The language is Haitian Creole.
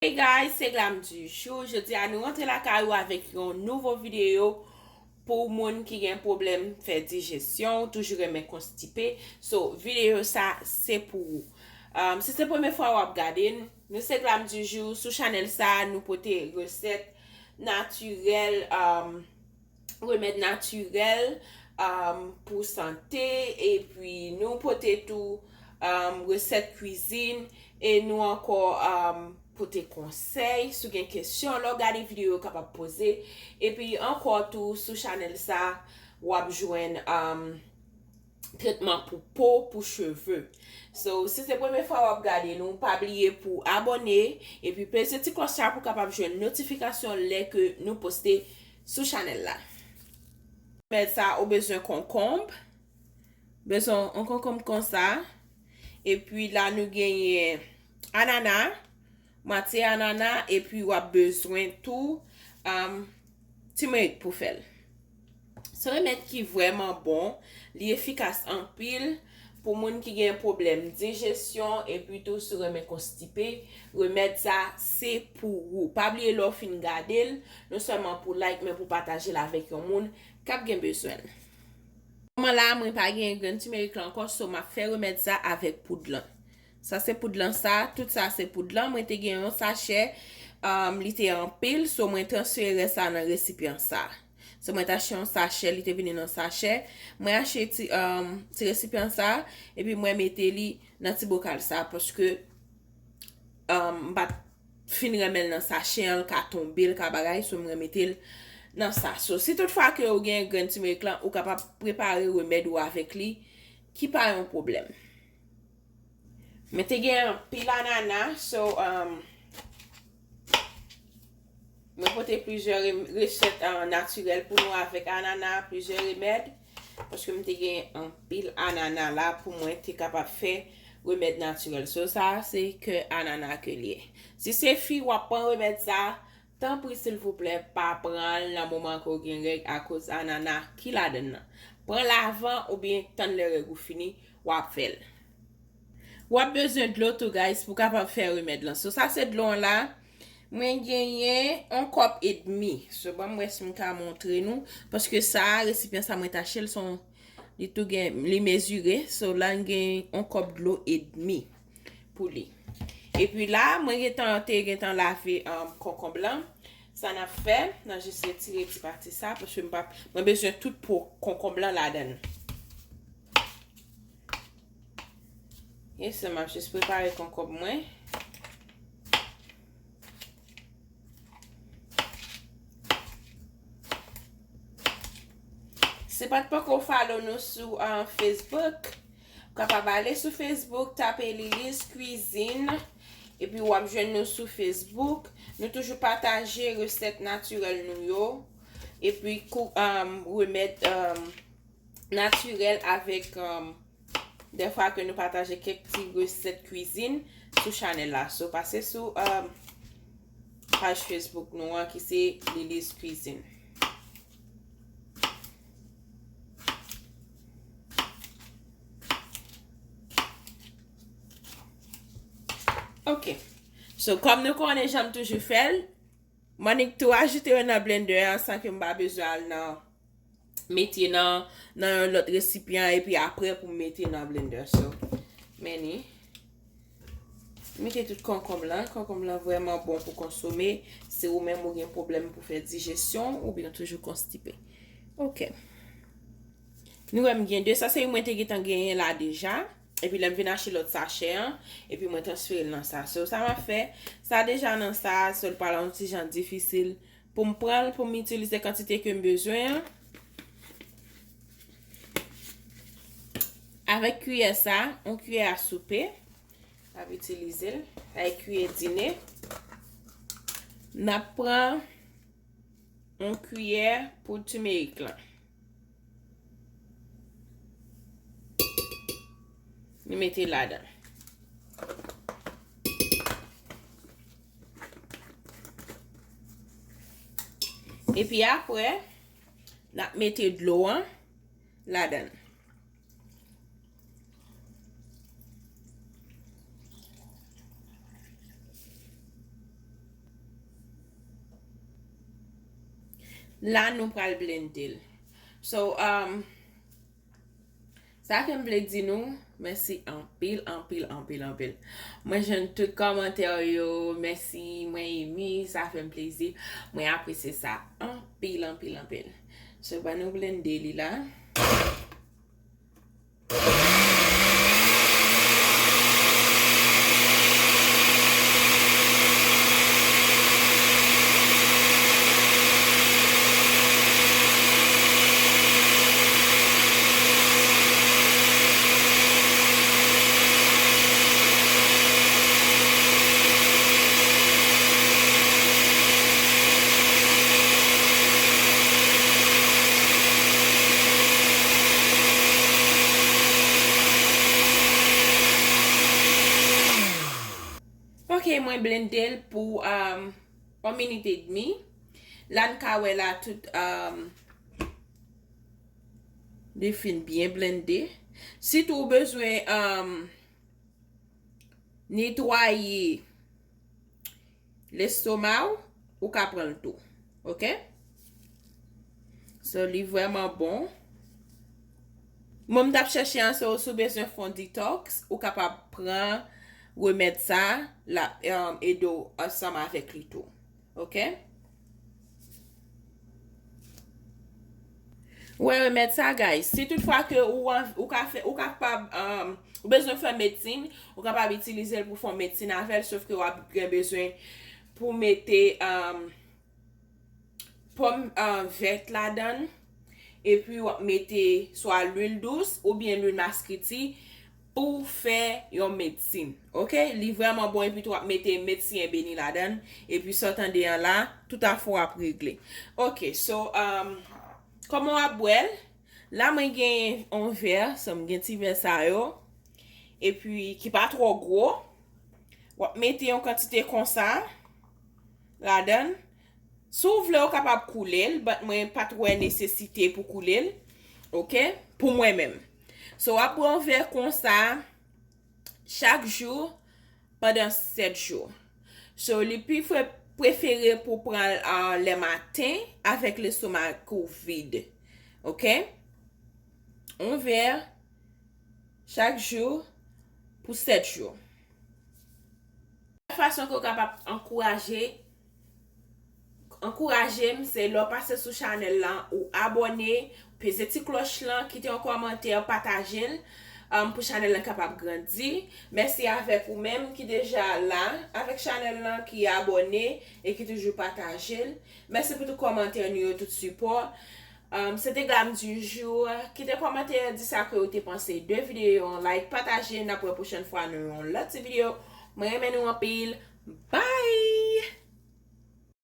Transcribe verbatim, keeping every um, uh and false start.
Hey guys, se Glam du jour. Jodi a nou rantre lakay ou avèk yon nouvo videyo pou moun ki gen pwoblèm fè dijesyon, ou toujou renmen konstipe. So, videyo sa se pou ou. Um, si se premye fwa w ap gade n, nou se Glam du jour. Sou chanèl sa, nou pote resèt natirèl, um, remèd natirèl, um, pou sante, epi nou pote tou, um, resèt kwizin, e nou ankò, um, pote konsèy, si w gen kesyon, lè w gade videyo, w kapab poze. Epi ankò tou, sou chanèl sa, w ap jwenn, um, tretman pou po, pou cheve. So, si se premye fwa w ap gade nou, pa bliye pou abòne, epi peze ti klòch la pou w kapab jwenn notifikasyon lè ke nou poste sou chanèl la. Remèd sa, ou bezwen konkonb. Bezwen yon konkonb konsa. Epi la, nou genyen anana, mwatye anana, epi w ap bezwen tou, um, timerik pou fè l. Se remèd ki vrèman bon, li efikas anpil pou moun ki gen pwoblèm dijesyon, epi tou si w renmen konstipe, remèd sa se pou ou. Pa bliye lè w fin gade l, non sèlman pou like, men pou pataje l avèk yon moun k ap gen bezwen l. Kòman la, mwen pa gen grenn timerik la ankò, so m ap fè remèd sa avèk poud lan. Sa se poud lan sa, tout sa se poud lan. Mwen te gen yon sachè, um, li te anpil, so mwen transfere rès sa nan resipyan sa. So mwen te achte yon sachè, li te vini nan sachè. Mwen achte ti, um, ti resipyan sa, epi mwen mete li nan ti bokal sa, paske, um, m pa t fin renmen l nan sachè an, l ka tonbe, l ka bagay, so mwen mete l nan sa. So, si toutfwa ke ou gen grenn timerik lan, ou kapab prepare remèd ou avèk li, ki pa yon pwoblèm. Mwen te gen anpil anana, so, um, mwen pote plizyè re-, resèt, uh, natirèl pou nou avèk anana, plizyè remèd, paske m te gen anpil anana la pou mwen te kapab fè remèd natirèl. So, sa, se ke anana ke l ye. Si se fi w ap pran remèd sa, tanpri, silvouplè, pa pran l nan moman ke w gen règ akoz anana ki ladann nan. Pran l avan oubyen tann lè règ ou fini, w ap fè l. W ap bezwen dlo tou, guys, pou kapab fè remèd lan. So, sa se dlo an la. Mwen genyen yon kòp edmi. So, ban m wè si m ka montre nou. Paske sa, resipyan sa mwen t achte l, se yon, li tou gen, li mezire. So, la, m gen yon kòp dlo edmi pou li. Epi la, mwen gentan, te gentan lave, um, konkonb lan. Sa n ap fè, n a jis retire ti pati sa, paske m pa, mwen bezwen tout po konkonb lan ladann. E sa, m ap jis prepare konkonb mwen. Si w pa t poko follow nou sou, uh, Facebook, ou kapab ale sou Facebook, tape Lily's Cuisine, epi w ap jwenn nou sou Facebook. Nou toujou pataje resèt natirèl nou yo, epi kou, um, remèd, um, natirèl avèk, um, dèfwa ke nou pataje kèk ti resèt kwizin sou chanèl la. So, pase sou, um, paj Facebook nou an ki se Lily's Cuisine. Ok. So, kòm nou konnen jan m toujou fè l, m annik tou ajoute yo nan blender an san ke m pa bezwen al nan mete nan, nan yon lòt resipyan epi apre pou m mete nan blender. So, men ni. Mete tout konkonb lan. Konkonb lan vrèman bon pou konsome. Si ou menm ou gen pwoblèm pou fè dijesyon oubyen w toujou konstipe. Ok. Nou wè m gen de. Sa se yon mwen te gentan genyen la deja. Epi lè m vin achte lòt sachè an, epi mwen transfere l nan sa. So, sa m ap fè, sa deja nan sa, so l pral yon ti jan difisil pou m pran l, pou m itilize kantite ke m bezwen an. Avèk kiyè sa, yon kiyè a soupe, m ap itilize l, avèk kiyè dine. N ap pran yon kiyè poud timerik lan. Nou mete ladan. Epi apre, n ap mete dlo an ladan. La, nou pral blende l. So, um, sa ke m vle di nou, mèsi anpil, anpil, anpil, anpil. Mwen jwenn tout kòmantè yo, mèsi, mwen emi, sa fè m plezi. Mwen apresye sa anpil, anpil, anpil. So, ban nou blende li la. Ok, mwen blende l pou, um, yon minit edmi. La n ka wè la tout, um, li fin byen blende. Sitou ou bezwen, um, netwaye lestoma w, ou ka pran l tou. Ok? So, li vrèman bon. Mwen, m t ap chèche an, so, si w bezwen fè yon detox, ou kapab pran remèd sa, l ap, um, ede w ansanm avèk li tou. Ok? Wè remèd sa, guys. Si tout fwa ke ou an, ou ka fè, ou kapab, um, ou bezwen fè medsin, ou kapab itilize l pou fè yon medsin avè l, sof ke w ap gen bezwen pou mete, um, pòm, um, vèt ladan l, epi w ap mete swa lwil dous oubyen lwil maskiti pou fè yon medsin. Ok? Li vrèman bon, epi tou w ap mete medsin ebeni ladan l, epi sa w tande an la, tout afè w ap regle. Ok, so, um, kòman w ap bwè l? La, mwen gen yon vè, so m gen ti vè sa yo, epi ki pa twò gwo. W ap mete yon kantite konsa ladan l. Si w vle, ou kapab koule l, but mwen pa t wè nesesite pou koule l, ok, pou mwen menm. So, w ap pran yon vè konsa chak jou pandan sèt jou. So, li pi fre-, prefere pou pran l, ah, lè maten avèk lestomak ou vid, ok? Yon vè chak jou pou sèt jou. Fason ke w kapab ankouraje, ankouraje m, se lè w pase sou chanèl lan, ou abòne, peze ti klòch lan, kite yon kòmantè, pataje l, um, pou chanèl lan kapab grandi. Mèsi avèk ou menm ki deja la avèk chanèl lan, ki abòne e ki toujou pataje l. Mèsi pou tout kòmantè nou yo, tout sipò. Um, se te Glam du jour. Kite kòmantè, di sa ke ou te panse de videyo an, like, pataje, n ap wè pwochèn fwa nan yon lòt ti videyo. Mwen renmen nou anpil. Bye!